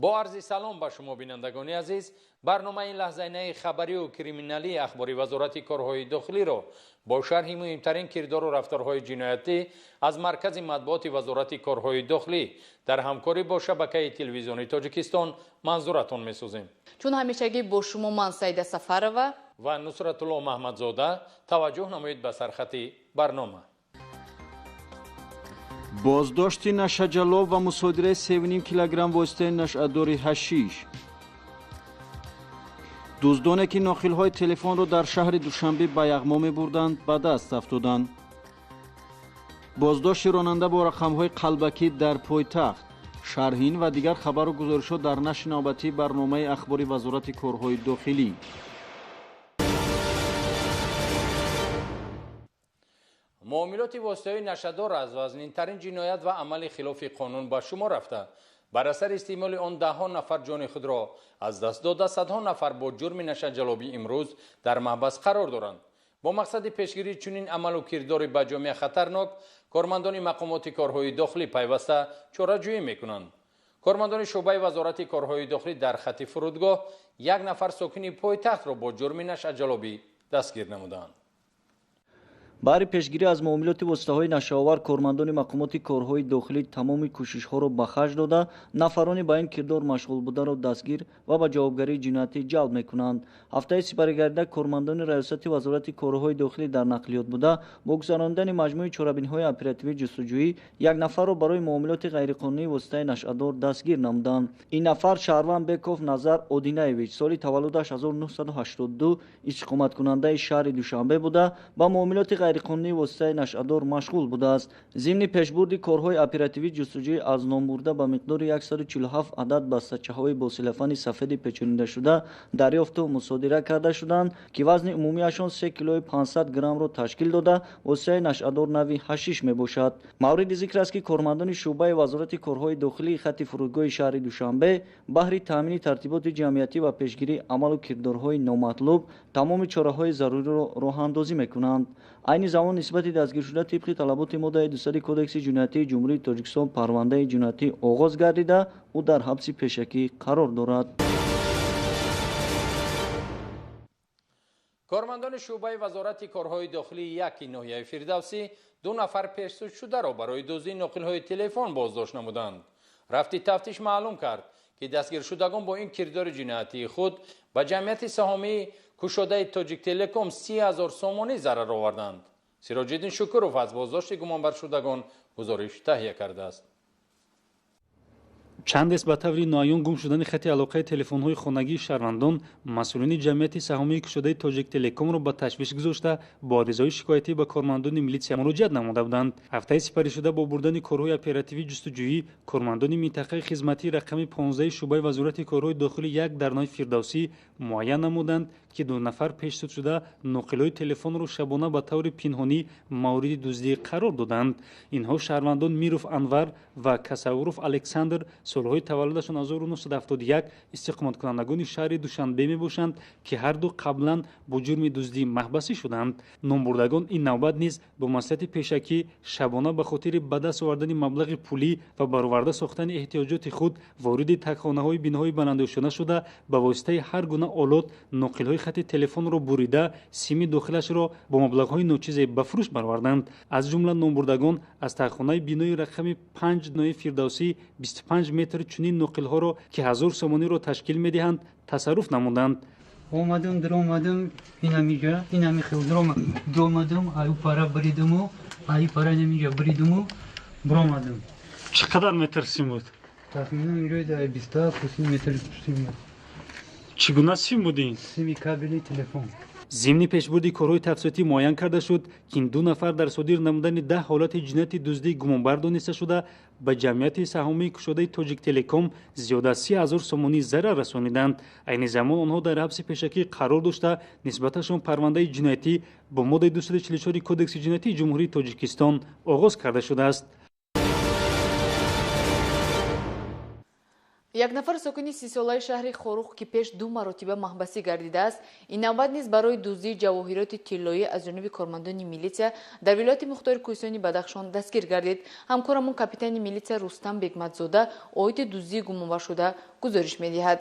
Бо арзи салом ба шумо, бинандагони азиз, барномаи лаҳзаинаи хабарию криминалии ахбори Вазорати корҳои дохилиро бо шарҳи муҳимтарин кирдору рафторҳои ҷиноятӣ аз маркази матбуоти Вазорати корҳои дохилӣ дар ҳамкорӣ бо шабакаи телевизиони Тоҷикистон манзуратон месозем. Чун ҳамешагӣ бо шумо ман, Саида Сафарова, ва Нусратулло Маҳмадзода. Таваҷҷӯҳ намоед ба сархати барнома. Боздошти нашаҷаллоб ва мусодираи 3,5 килограмм воситаи нашъадори ҳашиш. Дуздоне, ки ноқилҳои телефонро дар шаҳри Душанбе ба яғмо мебурданд, ба даст афтоданд. Боздошти ронанда бо рақамҳои қалбакӣ дар пойтахт. Шарҳин ва дигар хабару гузоришҳо дар нашри навбатии барномаи ахбори Вазорати корҳои дохилӣ. Муомилоти воситаҳои нашъадор аз вазнинтарин ҷиноят ва амали хилофи қонун ба шумор рафта, бар асари истеъмоли он даҳҳо нафар ҷони худро аз даст дода, садҳо нафар бо ҷурми нашъаҷалобӣ имрӯз дар маҳбас қарор доранд. Бо мақсади пешгирии чунин амалу кирдори ба ҷомеа хатарнок, кормандони мақомоти корҳои дохилӣ пайваста чораҷӯӣ мекунанд. Кормандони шӯъбаи Вазорати корҳои дохилӣ дар хати фурудгоҳ як нафар сокини пойтахтро бо ҷурми нашъаҷалобӣ дастгир намуданд. Баҳри пешгирӣ аз муомилоти воситаҳои нашъаовар кормандони мақомоти корҳои дохилӣ тамоми кӯшишҳоро ба харҷ дода, нафарони ба ин кирдор машғул бударо дастгир ва ба ҷавобгарии ҷиноятӣ ҷалб мекунанд. Ҳафтаи сипаригардида кормандони Раёсати Вазорати корҳои дохилӣ дар нақлиёт буда, бо гузаронидани маҷмӯи чорабиниҳои оперативӣ ҷустуҷӯӣ як нафарро барои муомилоти ғайриқонунии воситаи нашъадор дастгир намуданд. Ин нафар шаҳрванд Беков Назар Одинаевич, соли таваллудаш 1982, истиқоматкунандаи шаҳри Душанбе буда, ба муомилоти ғайриқонунии воситаи нашъадор машғул будааст. Зимни пешбурди корҳои оперативӣ ҷустуҷӯӣ аз номбурда ба миқдори 147 адад бастачаҳои бо селофани сафеди печонидашуда дарёфту мусодира карда шуданд, ки вазни умумиашон 3 килои 500 граммро ташкил дода, воситаи нашъадор нави ҳашиш мебошад. Мавриди зикр аст, ки кормандони шӯъбаи Вазорати корҳои дохилии хати фурудгоҳи шаҳри Душанбе баҳри таъмини тартиботи ҷамъиятӣ ва пешгирии амалу кирдорҳои номатлуб тамоми чораҳои заруриро роҳандозӣ мекунанд. Айни замон нисбати дастгиршуда тибқи талаботи моддаи 200 Кодекси ҷиноятии Ҷумҳурии Тоҷикистон парвандаи ҷиноятӣ оғоз гардида, ӯ дар ҳабси пешакӣ қарор дорад. Кормандони шӯъбаи Вазорати корҳои дохилии яки ноҳияи Фирдавсӣ ду нафар пешсудшударо барои дуздии ноқилҳои телефон боздошт намуданд. Рафти тафтиш маълум кард, ки дастгиршудагон бо ин кирдори ҷиноятии худ ба ҷамъияти саҳомии кушодаи Тоҷиктелеком 30 000 сомонӣ зарар оварданд. Сироҷиддин Шукуров аз боздошти гумонбаршудагон гузориш таҳия кардааст. Чандест ба таври ноаён гум шудани хати алоқаи телефонҳои хонагии шаҳрвандон масъулини ҷамъияти саҳомии кушодаи Тоҷиктелекомро ба ташвиш гузошта, бо аризаҳои шикоятӣ ба кормандони милитсия муроҷиат намуда буданд. Ҳафтаи сипаришуда бо бурдани корҳои оперативӣ ҷустуҷӯӣ кормандони минтақаи хизматии рақами 15 шӯъбаи Вазорати корҳои дохилӣ як дар ноҳияи Фирдавсӣ муайян намуданд, ки ду нафар пешсудшуда ноқилҳои телефонро шабона ба таври пинҳонӣ мавриди дуздӣ қарор доданд. Инҳо шаҳрвандон Миров Анвар ва Касауров Александр, солҳои таваллудашон 1971, истиқоматкунандагони шаҳри Душанбе мебошанд, ки ҳарду қаблан бо ҷурми дуздӣ маҳбасӣ шуданд. Номбурдагон ин навбат низ бо маслиҳати пешакӣ шабона ба хотири ба даст овардани маблағи пулӣ ва бароварда сохтани эҳтиёҷоти худ вориди тагхонаҳои биноҳои баландошёна шуда, ба воситаи ҳар гуна олот ноқилҳои хати телефонро бурида, сими дохилашро бо маблағҳои ночизе ба фурӯш бароварданд. Аз ҷумла номбурдагон аз тагхонаи бинои рақами 5 ноҳияи Фирдавсӣ 25 метр чунин ноқилҳоро, ки 1000 сомониро ташкил медиҳанд, тасарруф намуданд. Омадам, даромадам инамиҷа, инами хел даромадам, аю пара буридаму, аю пара инамиҷа буридаму, баромадам. Чӣ қадар метр сим буд? Тахминан инҷои 27 метр сим буд. Чӣ гуна сим буд ин? Сими кабели телефон. Зимни пешбурди корҳои тафсиротӣ муайян карда шуд, ки ин ду нафар дар содир намудани 10 ҳолати ҷинояти дуздӣ гумонбар дониста шуда, ба ҷамъияти саҳомии кушодаи Тоҷиктелеком зиёда аз 30 000 сомонӣ зарар расониданд. Айни замон онҳо дар ҳабси пешакӣ қарор дошта, нисбаташон парвандаи ҷиноятӣ бо моддаи 244 Кодекси ҷиноятии Ҷумҳурии раф Як нафар сокини 30-солаи шаҳри Хоруғ, ки пеш 2 маротиба маҳбасӣ гардидааст, ин навбат низ барои дуздии ҷавоҳироти тиллоӣ аз ҷониби кормандони милитсия дар вилояти мухтори кӯҳистони Бадахшон дастгир гардид. Ҳамкорамон капитани милитсия Рустам Бекматзода оиди дуздии гумонбаршуда гузориш медиҳад.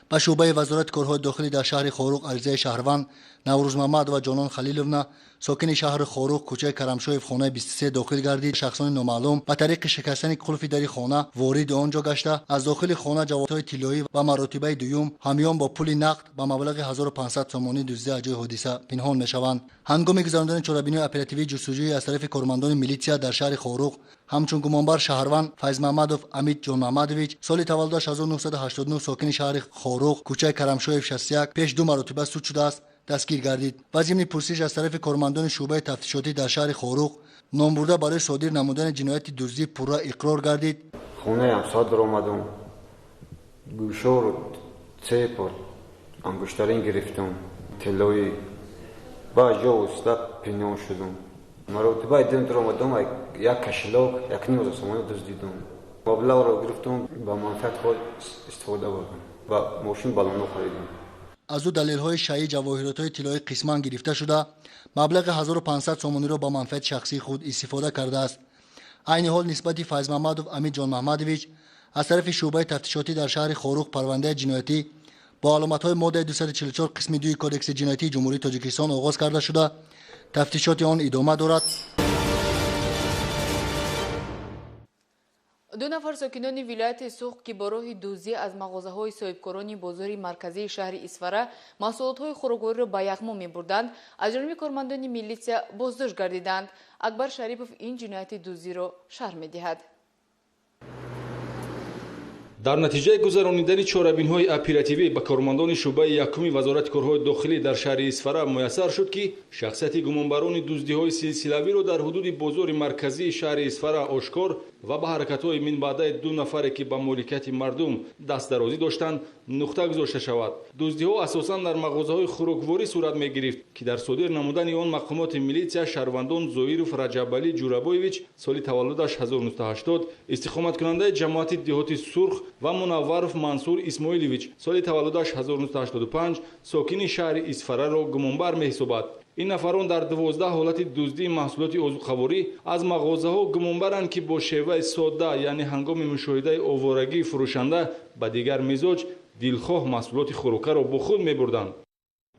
Ба шӯъбаи вазорати корҳои дохилӣ дар шаҳри Хоруғ аризаи шаҳрванд Наврӯзмамадова Ҷонон Халиловна, сокини шаҳри Хоруғ, кӯчаи Карамшоев, хонаи 23 дохил гардид. Шахсони номаълум ба тариқи шикастани қулфи дари хона вориди он ҷо гашта, аз дохили хона ҷавоҳироти тиллоӣ ва маротибаи дуюм ҳамён бо пули нақд ба маблағи 1500 сомонӣ дуздида аз ҷои ҳодиса пинҳон мешаванд. Ҳангоми гузарондани чорабиниҳои оперативии ҷустуҷӯӣ аз тарафи кормандони милитсия дар шаҳри Хоруғ, ҳамчун гумонбар шаҳрванд Файзмамадов Амид Ҷонмамадович, соли таваллудаш 1989, сокини шаҳри Хоруғ, кӯчаи Карамшоев 61, пеш 2 маротиба суд шудааст, дастгир гардид. Ва зимни пурсиш аз тарафи кормандони шӯъбаи тафтишотӣ дар шаҳри Хоруғ номбурда барои содир намудани ҷинояти дуздӣ пурра иқрор гардид. Хонаи ҳамсоя даромадам, гӯшору цепор ангуштарин гирифтам, тиллоӣ, ба ҷо уста пинҳон шудам. Маротибаи дин даромадам, як кашилок, 1.5 сомонӣ дуздидам. Маблағро гирифтам, ба манфиати худ истифода бурдам ва мошин балоно харидам. Аз ӯ далелҳои шайъи ҷавоҳиротҳои тиллоӣ қисман гирифта шуда, маблағи 1500 сомониро ба манфиати шахсии худ истифода кардааст. Айни ҳол нисбати Файзмамадов Амид Ҷонмаҳмадович аз тарафи шӯъбаи тафтишотӣ дар шаҳри Хоруғ парвандаи ҷиноятӣ бо аломатҳои моддаи 244 қисми 2 Кодекси ҷиноятии Ҷумҳурии Тоҷикистон оғоз карда шуда, тафтишоти он идома дорад. 2 нафар сокинони вилояти Суғд, ки бо роҳи дуздӣ аз мағозаҳои соҳибкорони бозори марказии шаҳри Исфара маҳсулотҳои хӯроквориро ба яғмо мебурданд, аз ҷониби кормандони милитсия боздошт гардиданд. Акбар Шарипов ин ҷинояти дуздиро шарҳ медиҳад. Дар натиҷаи гузаронидани чорабинҳои оперативӣ ба кормандони шӯъбаи якуми вазорати корҳои дохилӣ дар шаҳри Исфара муяссар шуд, ки шахсияти гумонбарони дуздиҳои силсилавиро дар ҳудуди бозори марказии шаҳри Исфара ошкор ва ба ҳаракатҳои минбаъдаи 2 нафаре, ки ба моликияти мардум дастдарозӣ доштанд, нуқта гузошта шавад. Дуздиҳо асосан дар мағозаҳои хӯрокворӣ сурат мегирифт, ки дар содир намудани он мақомоти милитсия шаҳрвандон Зоиров Раҷабалӣ Ҷурабоевич, соли таваллудаш 1980, истиқоматкунандаи ҷамоати деҳоти Сурх, ва Мунавваров Мансур Исмоилович, соли таваллудаш 1985, сокини шаҳри Исфараро гумонбар меҳисобад. Ин нафарон дар 12 ҳолати дуздии маҳсулоти озуқаворӣ аз мағозаҳо гумонбаранд, ки бо шеваи содда, яъне ҳангоми мушоҳидаи оворагии фурӯшанда ба дигар мизоҷ дилхоҳ маҳсулоти хӯрокаро бо худ мебурданд.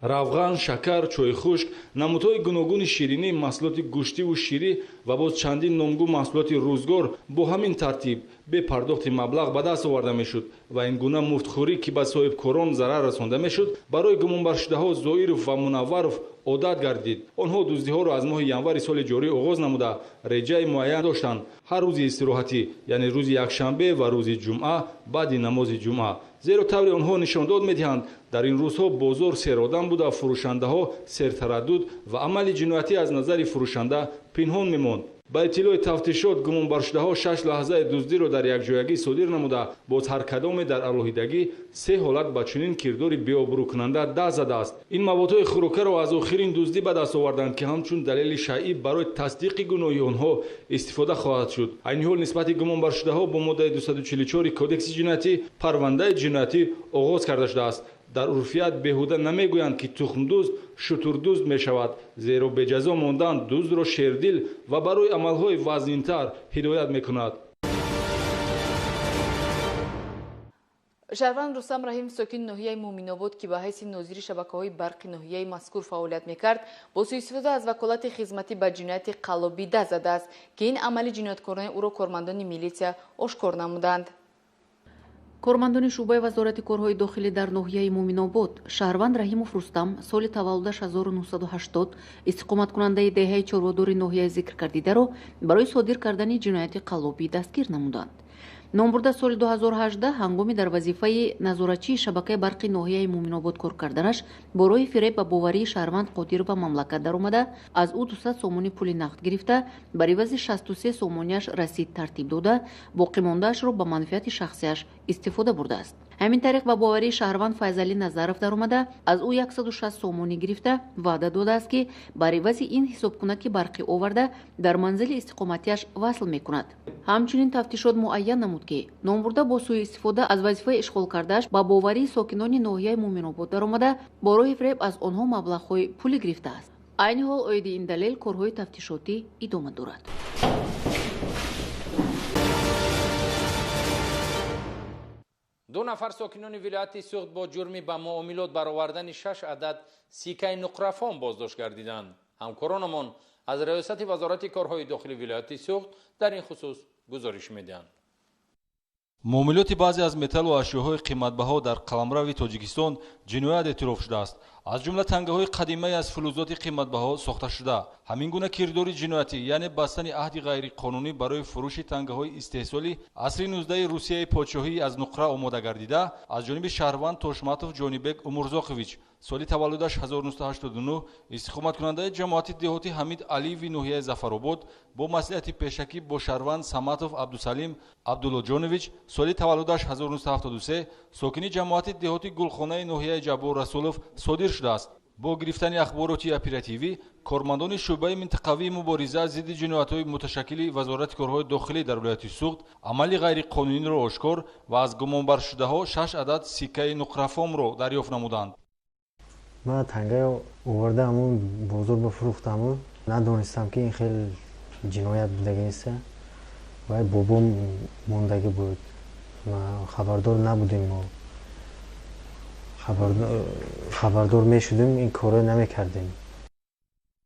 Равған, шакар, чойи хушк, намудҳои гуногуни ширинӣ, маҳсулоти гӯштиву ширӣ ва боз чандин номгӯ маҳсулоти рӯзгор бо ҳамин тартиб бе пардохти маблағ ба даст оварда мешуд ва ин гуна муфтхӯрӣ, ки ба соҳибкорон зарар расонда мешуд, барои гумонбаршудаҳо Зоиров ва Мунавваров одат гардид. Онҳо дуздиҳоро аз моҳи январи соли ҷорӣ оғоз намуда, реҷаи муайян доштанд. Ҳар рӯзи истироҳатӣ, яъне рӯзи якшанбе ва рӯзи ҷумъа баъди намози ҷумъа. Зеро тавре онҳо нишондод медиҳанд, дар ин рӯзҳо бозор серодам буда, фурӯшандаҳо сертараддуд ва амали ҷиноятӣ аз назари фурӯшанда пинҳон мемонд. Ба иттилои тафтишот, гумонбаршудаҳо 6 лаҳзаи дуздиро дар якҷоягӣ содир намуда, боз ҳар кадоме дар алоҳидагӣ 3 ҳолат ба чунин кирдори беобрӯкунанда даст задааст. Ин маводҳои хӯрокаро аз охирин дуздӣ ба даст оварданд, ки ҳамчун далели шайъӣ барои тасдиқи гуноҳи онҳо истифода хоҳад шуд. Айни ҳол нисбати гумонбаршудаҳо бо моддаи 244 Кодекси ҷиноятӣ парвандаи ҷиноятӣ оғоз карда шудааст. Дар урфият беҳуда намегӯянд, ки тухмдузд шутурдузд мешавад, зеро беҷазо мондан дуздро шердил ва барои амалҳои вазнинтар ҳидоят мекунад. Шаҳрванд Рустам Раҳим, сокини ноҳияи Муъминобод, ки ба ҳайси нозири шабакаҳои барқи ноҳияи мазкур фаъолият мекард, бо суистифода аз ваколати хизматӣ ба ҷинояти қаллобӣ даст задааст, ки ин амали ҷинояткоронаи ӯро кормандони милитсия ошкор намуданд. Кормандони шӯъбаи вазорати корҳои дохилӣ дар ноҳияи Муъминобод шаҳрванд Раҳимов Рустам, соли таваллудаш 1980, истиқоматкунандаи деҳаи Чорводори ноҳияи зикркардидаро барои содир кардани ҷинояти қаллобӣ дастгир намуданд. Номбурда соли 2018 ҳангоми дар вазифаи назоратчии шабакаи барқи ноҳияи Муъминобод кор карданаш бо роҳи фиреб ба боварии шаҳрванд Қодир ба мамлакат даромада, аз ӯ 200 сомонӣ пули нақд гирифта, бар ивази 63 сомониаш расид тартиб дода, боқимондаашро ба манфиати шахсиаш истифода бурдааст. Ҳамин тариқ ба боварии шаҳрванд Файзалӣ Назаров даромада, аз ӯ 160 сомонӣ гирифта, ваъда додааст, ки бар ивази ин ҳисобкунаки барқӣ оварда дар манзили истиқоматиаш васл мекунад. Ҳамчунин тафтишот муайян намуд, ки номбурда бо сӯиистифода аз вазифаи ишғолкардааш ба боварии сокинони ноҳияи Муъминобод даромада, бо роҳи фиреб аз онҳо маблағҳои пулӣ гирифтааст. Айни ҳол оиди ин далел корҳои тафтишотӣ идома дорад. Ду нафар сокинони вилояти Суғд бо ҷурми ба муомилот баровардани 6 адад сикаи нуқрафом боздошт гардиданд. Ҳамкоронамон аз Раёсати Вазорати корҳои дохили вилояти Суғд дар ин хусус гузориш медиҳанд. Муомилоти баъзе аз металлу ашёҳои қиматбаҳо дар қаламрави Тоҷикистон ҷиноят эътироф шудааст. Аз ҷумла тангаҳои қадимаи аз филузоти қиматбаҳо сохта шуда. Ҳамин гуна кирдори ҷиноятӣ, яъне бастани аҳди ғайриқонунӣ барои фурӯши тангаҳои истеҳсоли асри 19 Русияи подшоҳӣ аз нуқра омода гардида аз ҷониби шаҳрванд Тошматов Ҷонибек Умурзоқович, соли таваллудаш 1989, истиқоматкунандаи ҷамоати деҳоти Ҳамид Алиеви ноҳияи Зафаробод, бо маслиҳати пешакӣ бо шаҳрванд Саматов Абдусалим Абдуллоҷонович, соли таваллудаш 1973, сокини ҷамоати деҳоти Гулхонаи ноҳияи Ҷаббор Расулов содир шудааст. Бо гирифтани ахбороти оперативӣ кормандони шӯъбаи минтақавии мубориза зидди ҷиноятҳои муташаккили Вазорати корҳои дохилӣ дар вилояти Суғд амали ғайриқонуниро ошкор ва аз гумонбаршудаҳо 6 адад сиккаи нуқрафомро дарёфт намуданд. Ман тангаро оварда ҳамун бозор бафурӯхтаму надонистам, ки ин хел ҷиноят будагиеста. Вай бобом мондагӣ буд, хабардор набудем. Мо хабардор мешудем, ин корро намекардем.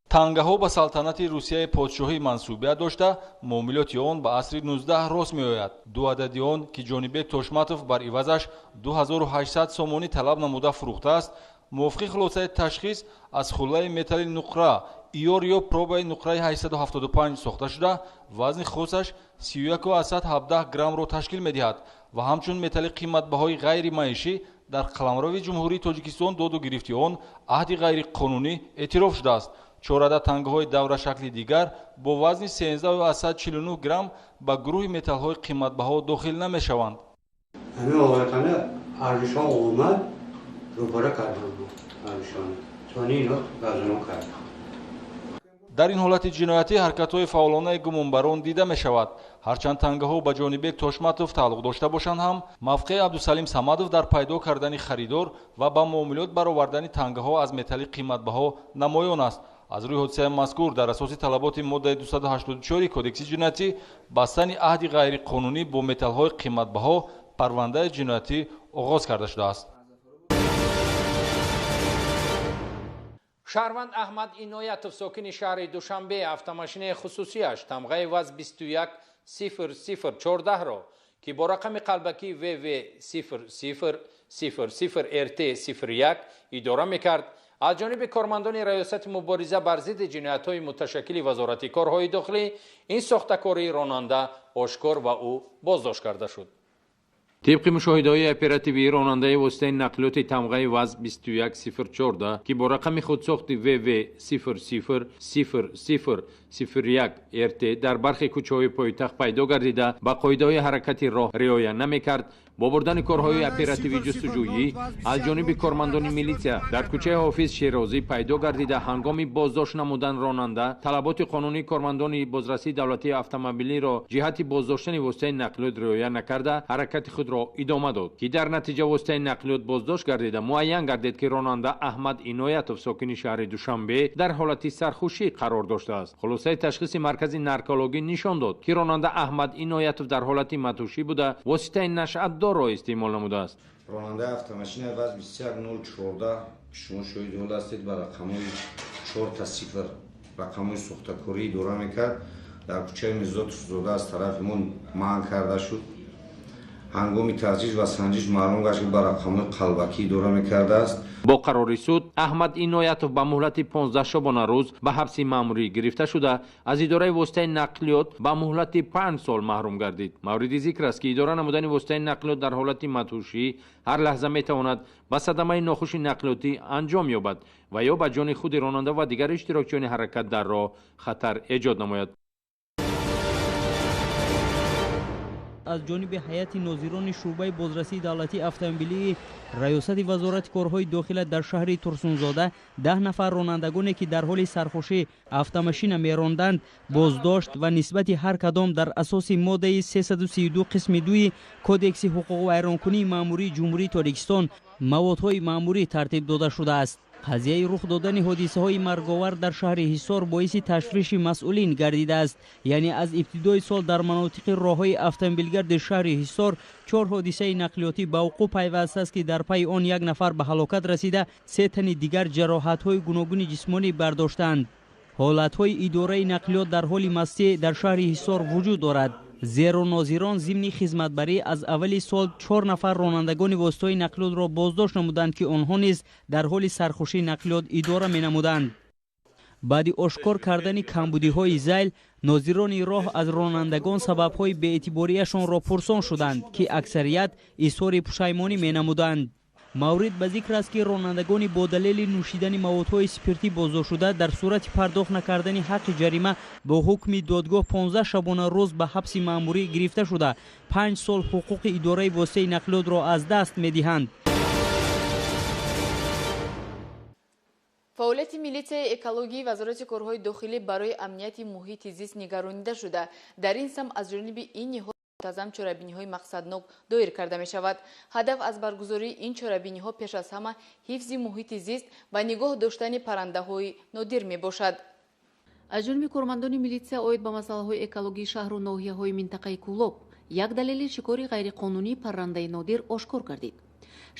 Тангаҳо ба салтанати Русияи подшоҳӣ мансубият дошта, муомилоти он ба асри 19 рост меояд. Ду адади он, ки Ҷонибек Тошматов бар ивазаш 2800 сомонӣ талаб намуда фурӯхтааст, мувофиқи хулосаи ташхис аз хуллаи металли нуқра иёр ё пробаи нуқраи 875 сохта шуда, вазни хосаш 31,17 граммро ташкил медиҳад ва ҳамчун металли қиматбаҳои ғайримаишӣ дар қаламрави Ҷумҳурии Тоҷикистон доду гирифти он аҳди ғайриқонунӣ эътироф шудааст. Чор адад тангаҳои даврашакли дигар бо вазни 13,49 грамм ба гурӯҳи металлҳои қиматбаҳо дохил намешаванд. Ҳамин овардана арзишҳо омад, рӯбара кардам арзишҳоро, сони ино газонон кардам. Дар ин ҳолати ҷиноятӣ ҳаракатҳои фаъолонаи гумонбарон дида мешавад. Ҳарчанд тангаҳо ба Ҷонибек Тошматов тааллуқ дошта бошанд ҳам, мавқеи Абдусалим Самадов дар пайдо кардани харидор ва ба муомилот баровардани тангаҳо аз металли қиматбаҳо намоён аст. Аз рӯи ҳодисаи мазкур дар асоси талаботи моддаи 284 Кодекси ҷиноятӣ бастани аҳди ғайриқонунӣ бо металлҳои қиматбаҳо парвандаи ҷиноятӣ оғоз карда шудааст. Шаҳрванд Аҳмад Иноятов, сокини шаҳри Душанбе, автомошинаи хусусиаш тамғаи ВАЗ 210014-ро, ки бо рақами қалбакӣ ВВ 0000 РТ 01 идора мекард, аз ҷониби кормандони Раёсати мубориза бар зидди ҷиноятҳои муташаккили Вазорати корҳои дохилӣ ин сохтакории ронанда ошкор ва ӯ боздошт карда шуд. Тибқи мушоҳидаҳои оперативии ронандаи воситаи нақлиёти тамғаи ВАЗ 2104, ки бо рақами худсохти ВВ 000001 РТ дар бархе кӯчаҳои пойтахт пайдо гардида, ба қоидаҳои ҳаракати роҳ риоя намекард, бо бурдани корҳои оперативӣ ҷустуҷӯӣ аз ҷониби кормандони милитсия дар кӯчаи Ҳофиз Шерозӣ пайдо гардида, ҳангоми боздошт намудан ронанда талаботи қонунии кормандони бозрасии давлатии автомобилиро ҷиҳати боздоштани воситаи нақлиёт риоя накарда, ҳаракати худро идома дод, ки дар натиҷа воситаи нақлиёт боздошт гардида, муайян гардид, ки ронанда Аҳмад Иноятов, сокини шаҳри Душанбе, дар ҳолати сархушӣ қарор доштааст. Хулосаи ташхиси маркази наркологӣ нишон дод, ки ронанда Аҳмад Иноятов дар ҳолати мадҳушӣ буда, воситаи нашъатдорро истеъмол намудааст. Ронандаи автомошинаи ВАЗ 21014, ки шумо шоҳиди ҳол ҳастед, ба рақамҳои 4 та сифр рақамҳои сохтакорӣ идора мекард, дар кӯчаи Мирзо Турсунзода аз тарафи мо манъ карда шуд. Ҳангоми тафтиш ва санҷиш маълум гашт, ки ба рақамҳои қалбакӣ идора мекардааст. Бо қарори суд Аҳмад Иноятов ба муҳлати 15 шабона рӯз ба ҳабси маъмурӣ гирифта шуда, аз идораи воситаи нақлиёт ба муҳлати 5 сол маҳрум гардид. Мавриди зикр аст, ки идора намудани воситаи нақлиёт дар ҳолати мадҳушӣ ҳар лаҳза метавонад ба садамаи нохуши нақлиётӣ анҷом ёбад ва ё ба ҷони худи ронанда ва дигар иштирокчиёни ҳаракат дар роҳ хатар эҷод намояд. Аз ҷониби ҳайати нозирони шӯъбаи бозрасии давлатии автомобилии Раёсати Вазорати корҳои дохила дар шаҳри Турсунзода 10 нафар ронандагоне, ки дар ҳоли сархӯшӣ автомашина меронданд, боздошт ва нисбати ҳар кадом дар асоси моддаи 332 қисми 2 Кодекси ҳуқуқвайронкунии маъмурии Ҷумҳурии Тоҷикистон маводҳои маъмурӣ тартиб дода шудааст. Қазияи рух додани ҳодисаҳои марговар дар шаҳри Ҳисор боиси ташвиши масъулин гардидааст. Яъне аз ибтидои сол дар манотиқи роҳҳои автомобилгарди шаҳри Ҳисор 4 ҳодисаи нақлиётӣ ба вуқӯъ пайвастааст, ки дар пайи он 1 нафар ба ҳалокат расида, 3 тани дигар ҷароҳатҳои гуногуни ҷисмонӣ бардоштаанд. Ҳолатҳои идораи нақлиёт дар ҳоли мастӣ дар шаҳри Ҳисор вуҷуд дорад, зеро нозирон зимни хизматбарӣ аз аввали сол 4 нафар ронандагони воситаҳои нақлиётро боздошт намуданд, ки онҳо низ дар ҳоли сархӯшӣ нақлиёт идора менамуданд. Баъди ошкор кардани камбудиҳои зайл, нозирони роҳ аз ронандагон сабабҳои беэътибориашонро пурсон шуданд, ки аксарият изҳори пушаймонӣ менамуданд. Маврид ба зикр аст, ки ронандагони бо далели нӯшидани маводҳои спиртӣ боздоштшуда дар сурати пардохт накардани ҳаққи ҷарима бо ҳукми додгоҳ 15 шабона рӯз ба ҳабси маъмурӣ гирифта шуда, 5 сол ҳуқуқи идораи воситаи нақлиётро аз даст медиҳанд. Фаъолияти милитсияи экологии Вазорати корҳои дохилӣ барои амнияти муҳити зист нигаронида шуда, дар ин сам аз ҷониби ин ниҳод мунтазам чорабиниҳои мақсаднок доир карда мешавад. Ҳадаф аз баргузории ин чорабиниҳо пеш аз ҳама ҳифзи муҳити зист ва нигоҳ доштани паррандаҳои нодир мебошад. Аз ҷониби кормандони милитсия оид ба масъалаҳои экологии шаҳру ноҳияҳои минтақаи Кӯлоб як далели шикори ғайриқонунии паррандаи нодир ошкор гардид.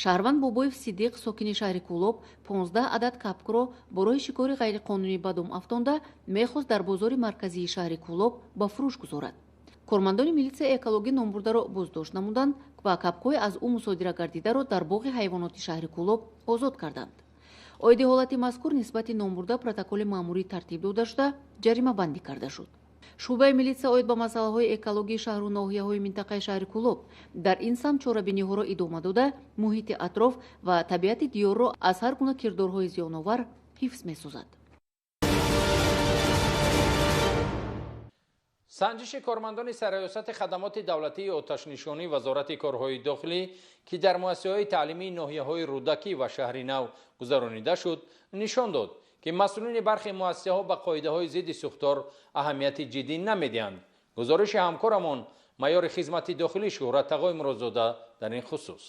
Шаҳрванд Бобоев Сидиқ, сокини шаҳри Кӯлоб, 15 адад капкро бо роҳи шикори ғайриқонунӣ ба дом афтонда, мехост дар бозори марказии шаҳри Кӯлоб ба фурӯш гузорад. Кормандони милитсияи экологӣ номбурдаро боздошт намуданд ва капкҳои аз ӯ мусодира гардидаро дар боғи ҳайвоноти шаҳри Кӯлоб озод карданд. Оиди ҳолати мазкур нисбати номбурда протоколи маъмурӣ тартиб дода шуда, ҷаримабандӣ карда шуд. Шӯъбаи милитсия оид ба масъалаҳои экологии шаҳру ноҳияҳои минтақаи шаҳри Кӯлоб дар ин самт чорабиниҳоро идома дода, муҳити атроф ва табиати диёрро аз ҳар гуна кирдорҳои зиёновар ҳифз месозад. Санҷиши кормандони Сарраёсати хадамоти давлатии оташнишонӣ Вазорати корҳои дохилӣ, ки дар муассисаҳои таълимии ноҳияҳои Рӯдакӣ ва Шаҳри Нав гузаронида шуд, нишон дод, ки масъулини бархи муассисаҳо ба қоидаҳои зидди сӯхтор аҳамияти ҷиддӣ намедиҳанд. Гузориши ҳамкорамон майори хизмати дохилӣ Шӯҳрат Тағои Муродзода дар ин хусус.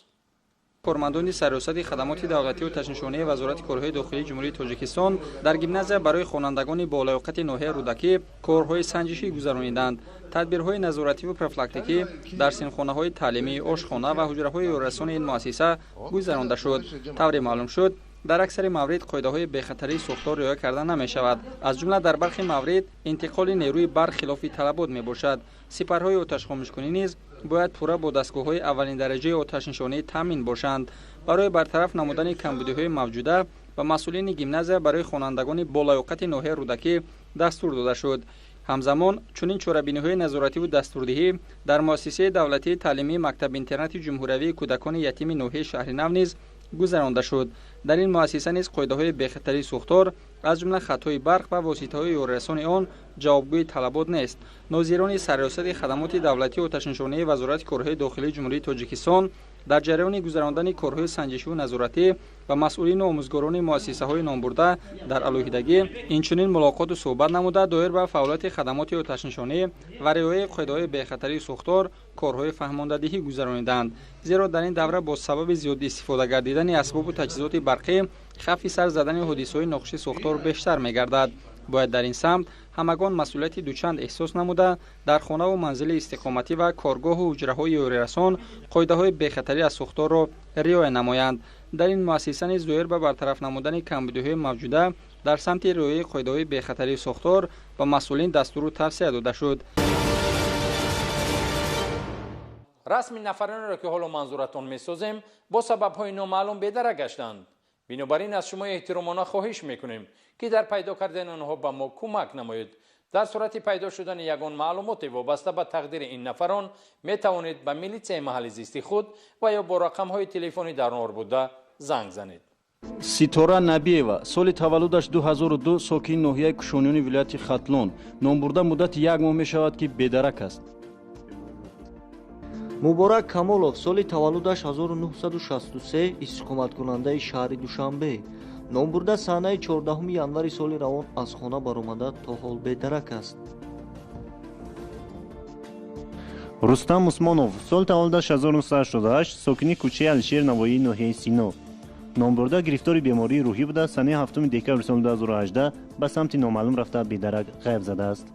Кормандони Сарраёсати хадамоти давлатии оташнишонии Вазорати корҳои дохилии Ҷумҳурии Тоҷикистон дар гимназия барои хонандагони болаёқати ноҳияи Рӯдакӣ корҳои санҷишӣ гузарониданд. Тадбирҳои назоративу профилактикӣ дар синфхонаҳои таълимӣ, ошхона ва ҳуҷраҳои ёрирасони ин муассиса гузаронда шуд. Тавре маълум шуд, дар аксари маврид қоидаҳои бехатарии сӯхтор риоя карда намешавад. Аз ҷумла дар бархи маврид интиқоли нерӯи барқ хилофи талабот мебошад. Сипарҳои оташхомӯшкунӣ низ бояд пурра бо дастгоҳҳои аввалиндараҷаи оташнишонӣ таъмин бошанд. Барои бартараф намудани камбудиҳои мавҷуда ба масъулини гимназия барои хонандагони болаёқати ноҳияи Рӯдакӣ дастур дода шуд. Ҳамзамон чунин чорабиниҳои назоративу дастурдиҳӣ дар муассисаи давлатии таълимии мактаб-интернати ҷумҳуриявии кӯдакони ятими ноҳияи Шаҳри Нав низ гузаронда шуд. Дар ин муассиса низ қоидаҳои бехатарии сӯхтор, аз ҷумла хатҳои барқ ва воситаҳои ёрирасони он ҷавобгӯи талабот нест. Нозирони Сарраёсати хадамоти давлатии оташнишонии Вазорати корҳои дохилии Ҷумҳурии Тоҷикистон дар ҷараёни гузарондани корҳои санҷишиву назоратӣ ба масъулину омӯзгорони муассисаҳои номбурда дар алоҳидагӣ инчунин мулоқоту суҳбат намуда, доир ба фаъолияти хадамоти оташнишонӣ ва риояи қоидаҳои бехатарии сӯхтор корҳои фаҳмондадиҳӣ гузарониданд. Зеро дар ин давра бо сабаби зиёд истифода гардидани асбобу таҷҳизоти барқӣ хавфи сар задани ҳодисаҳои нохуши сӯхтор бештар мегардад. Бояд дар ин самт ҳамагон масъулияти дучанд эҳсос намуда, дар хонаву манзили истиқоматӣ ва коргоҳу ҳуҷраҳои ёрирасон қоидаҳои бехатарӣ аз сӯхторро риоя намоянд. Дар ин муассиса низ доир ба бартараф намудани камбудиҳои мавҷуда дар самти риояи қоидаҳои бехатарии сӯхтор ба масъулин дастуру тавсия дода шуд. Расми нафаронеро, ки ҳоло манзуратон месозем, бо сабабҳои номаълум бедарак гаштанд. Бинобар ин аз шумо эҳтиромона хоҳиш мекунем, ки дар пайдо кардани онҳо ба мо кӯмак намоед. Дар сурати пайдо шудани ягон маълумоте вобаста ба тақдири ин нафарон метавонед ба милитсияи маҳалли зисти худ ва ё бо рақамҳои телефонӣ дар он буда занг занед. Ситора Набиева, соли таваллудаш 2002, сокини ноҳияи Кушониёни вилояти Хатлон, номбурда муддати як моҳ мешавад, ки бедарак аст. Муборак Камолов соли таваллудаш 1963, истиқоматкунандаи шаҳри Душанбе. Номбурда санаи 14 январи соли равон аз хона баромада то ҳол бедарак аст. Рустам Усмонов соли таваллудаш 1988, сокини кӯчаи Алишер Навоии ноҳияи Сино. Номбурда гирифтори бемории рӯҳӣ буда, санаи 7 декабри соли 2018 ба самти номаълум рафта бедарак ғайб задааст.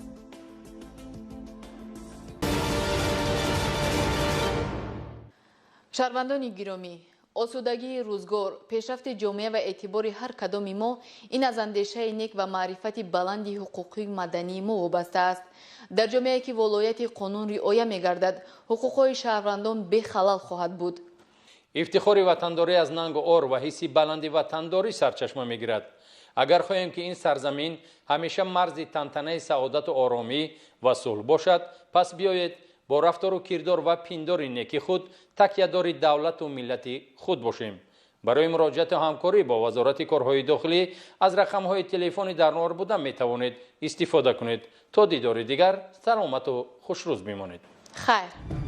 Шаҳрвандони гиромӣ, осудагии рӯзгор, пешрафти ҷомеа ва эътибори ҳар кадоми мо ин аз андешаи нек ва маърифати баланди ҳуқуқии мадании мо вобаста аст. Дар ҷомеае ки волояти қонун риоя мегардад, ҳуқуқҳои шаҳрвандон бехалал хоҳад буд. Ифтихори ватандорӣ аз нангу ор ва ҳисси баланди ватандорӣ сарчашма мегирад. Агар хоҳем, ки ин сарзамин ҳамеша марзи тантанаи саодату оромӣ ва сулҳ бошад, пас биёед бо рафтору кирдор ва пиндори неки худ такядори давлату миллати худ бошем. Барои муроҷиату ҳамкорӣ бо Вазорати корҳои дохилӣ аз рақамҳои телефони дар нор буда метавонед истифода кунед. То дидори дигар саломату хушрӯз бимонед. Хайр.